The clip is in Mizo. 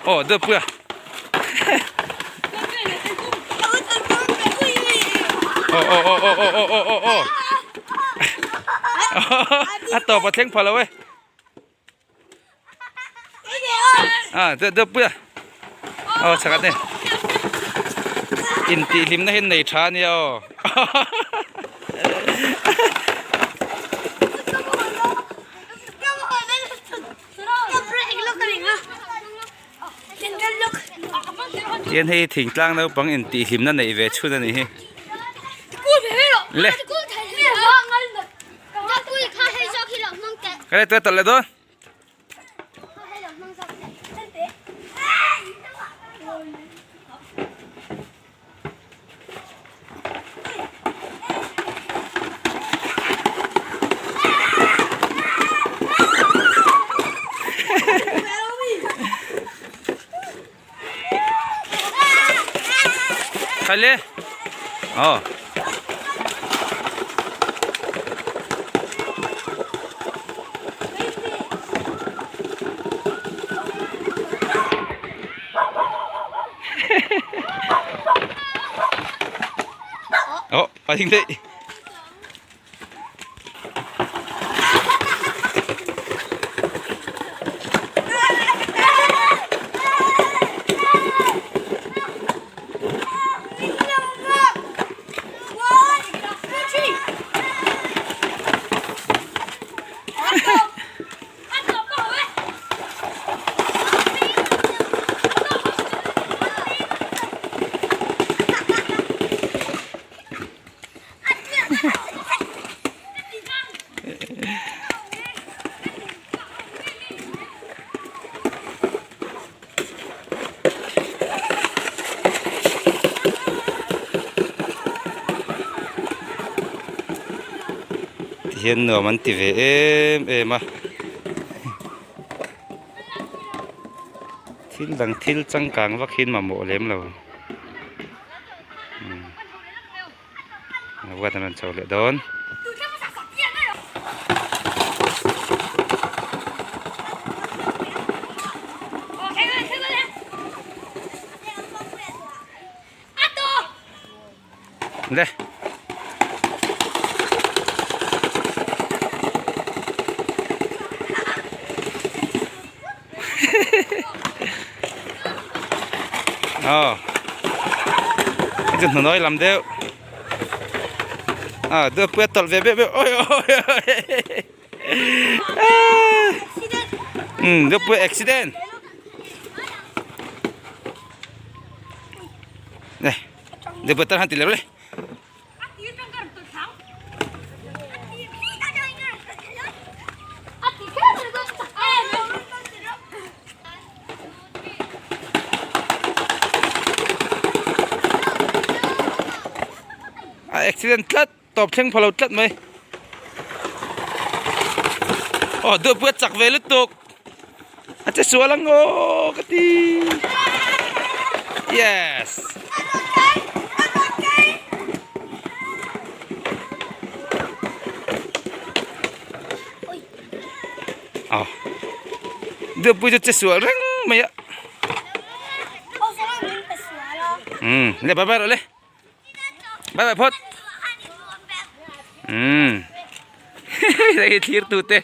Aw Duappuia. Aw aw aw aw aw aw aw aw. A tawp a thleng pha lo e. Ah Duappuia. Aw chhakhat e. Intihhlimna hi nei tha ania aw. Tian hei thingtlang naupang intihhlimna neih ve chhun a nih hi. Le. Ka le tuai tawlh leh dawn. Khai le. Ờ. Ồ, phải thiên thị. Tihian nuam an ti ve em em a thil dang thil changkang vak hi an mamawh lem lo. Ruat an rawn chho leh dawn. Le. Ờ. Cái chừng nói làm đều. À, đưa quyết tọt về bếp ôi ôi ôi. Ừ, đưa quyết accident. Này, đưa quyết tọt han tì leo đi. A accident tlat tawp thleng pha lo tlat mai aw duh pawh a chak ve lutuk a che sual ang aw ka ti yes aw duh pawh chu che sual reng mai a umm le bye bye rawh le. Bye bye phawt. Umm. Hei thlir tu te.